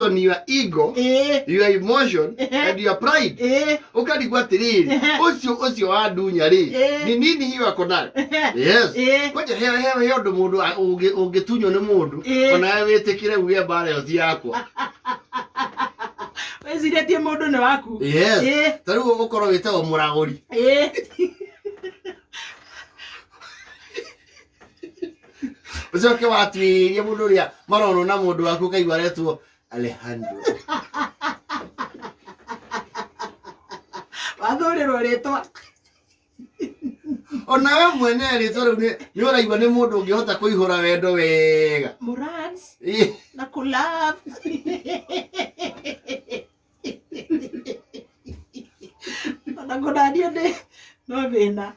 On your ego, your emotion and your pride. Ũkarigwo atĩrĩrĩ, ũcio ũcio wa ndunya rĩ, ni nini hiyo ako nayo? Yes. Kwanja he he he ũndũ mũndũ ũngĩtunywo nĩ mũndũ, onawe wĩtĩkĩre uge mbara ĩyo ti yakwa. Wĩcirĩtie mũndũ nĩ waku. Yes. Ta rĩu ũkorwo wĩtagwo mũragũri. Ũcoke watuĩrie mũndũ ũrĩa maronwo na mũndũ waku, ũkaigua aretwo Alejandro. Wathũrĩrwo rĩtwa. Onawe mwene rĩtwa rĩu nĩ ũraigua nĩ mũndũ ũngĩhota kũihũra wendo wega. Morans na kũlove. Ona kũnaniĩ ndĩ no thĩna.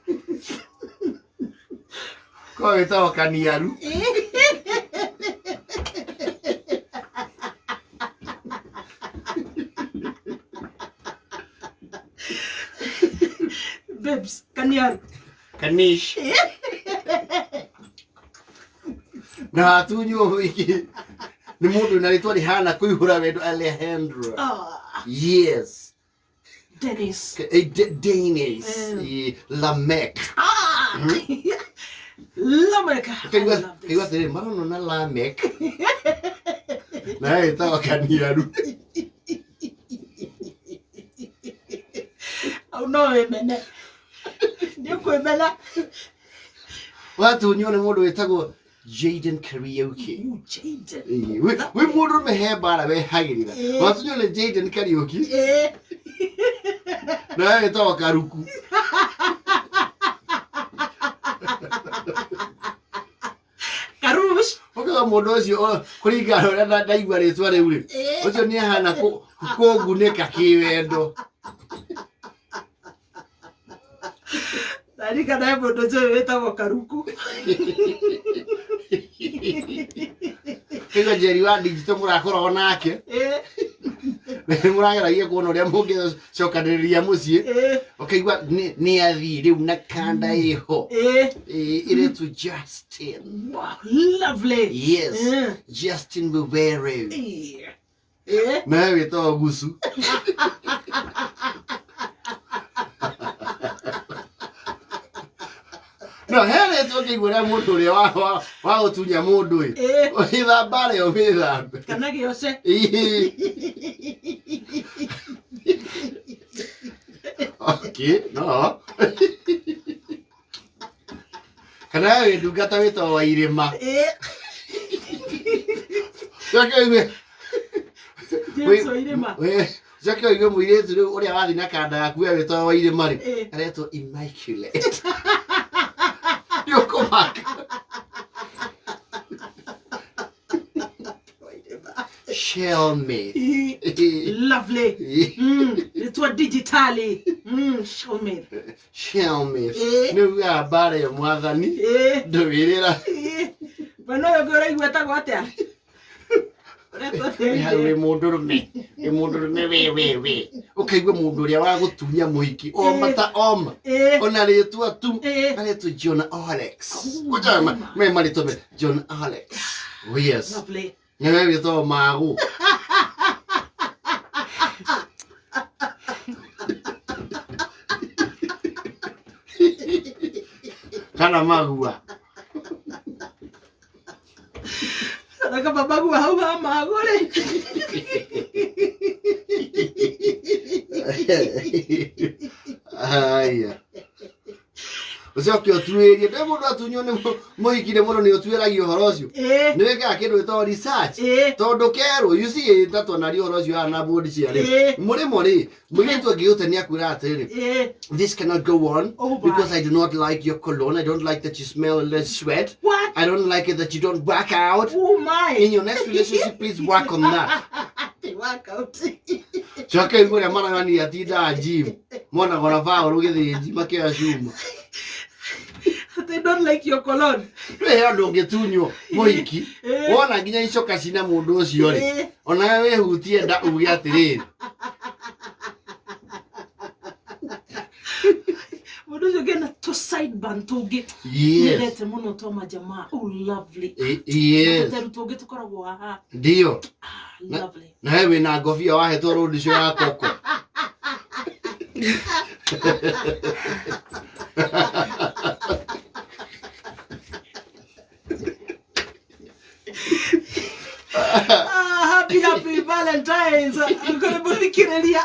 Ko wĩtagwo kaniaru. Babes, kaniaru. Kanish. Na watunywo wiki nĩ mũndũ na rĩtwa rĩhana kũihũra wendo, Alejandro. Ah, Yes. Dennis. Dennis. Lamek. Ah! Lamek. I Kaigua love this. kaigua atĩrĩrĩ, maronwo na Lamek na ĩtagwo kaniaru. Au no wĩmene. Nĩ ũkwĩmena. Watunywo nĩ mũndũ wĩtagwo Jaden Kariuki. Ooh, Jaden. Ĩĩ, wĩ mũndũ ũrũme he mbara wehagĩrĩra. Watunywo nĩ Jaden Kariuki na we wĩtagwo Karuku. Karush. Ũkauga mũndũ ũcio kũringana na ũrĩa ndaigua rĩtwa rĩu rĩ, ũcio nĩ ahana kũngunĩka kĩwendo. Ndarikana he mũndũ njũĩ wĩtagwo Karuku. Kaigua Njeri wa digital mũrakoragwo nake, mũrageragia kuona ũrĩa mũngĩcokanĩrĩria mũciĩ, ũkaigua nĩ athiĩ rĩu na kanda ĩho. Ĩretwo Justin. Wow, lovely. Yes. Justin Bubere. Nawe wĩtagwo Gucu. No he rĩtwa ũngĩigua ũrĩa mũndũ ũrĩa wa gũtunya mũndũ ĩ, wĩthamba rĩo wĩthambe. Kana gĩoce. Ĩĩ. Okay, no kana we wĩ ndungata wĩtagwo wa irĩma. Coke ũigue James wa irĩma. Coke ũigue mũirĩtu rĩu ũrĩa wathiĩ na kanda yaku we wĩtagwo wa irĩma rĩ, aretwo Immaculate. Nĩ ũkũmaka. Shelmith. Lovely. Rĩtwa digitali. Shelmith. Shelmith. Nĩ ugaga mbara ĩyo mwathani ndũĩrĩra. Mwena ũyũ ũngĩ ũraigua etagwo atĩa? Ũretwo atĩa? Wĩ hau wĩ mũndũrũme, wĩ mũndũrũme, we we we ũkaigua mũndũ ũrĩa wa gũtunya mũhiki oma ta oma, ona rĩtwa tu, aretwo John Alex. Kwanza me marĩtwa me John Alex. Oh, yes. Lovely. Nĩwe wĩtagwo Magũ. Kana Magua. Na kaba magua hau ha magũ rĩ. Haya, ũcoke ũtuĩrie ndĩ mũndũ atunywo nĩ mũhiki nĩ mũndũ nĩ ũtuĩragia ũhoro ũcio. Nĩ wĩkaga kĩndũ gĩtagwo research. Tondũ kerwo, you see, ndatwanaria ũhoro ũcio haha na board cia rĩ, mũrĩmo rĩ, mũirĩtu angĩgũte nĩ akwĩra atĩrĩrĩ, "This cannot go on." Oh, my. "Because I do not like your cologne. I don't like that you smell and less sweat. What? I don't like it that you don't work out. Oh my. In your next relationship, please work on that." Work out. Coke igũ ũrĩa maragania atindaga gym mona gora baũrũ gĩthĩnji makĩoya cuma. They don't like your cologne. Ndũrĩ he ũndũ ũngĩtunywo mũhiki wona nginya icoka cina mũndũ ũcio rĩ, onawe wĩhutie nda uge atĩrĩrĩ. Mũndũ ũcio ũngĩ na tũ sideburn tũngĩ. Yes. Nyendete mũno twa majamaa. Oh, lovely. Yes. Tũteru tũngĩ tũkoragwo haha. Ndio. Ah, Lovely. Na he wĩna ngobia wahetwo rũndi cio ya koko. Ah, happy happy Valentines. Kũrĩ mũthikĩrĩria.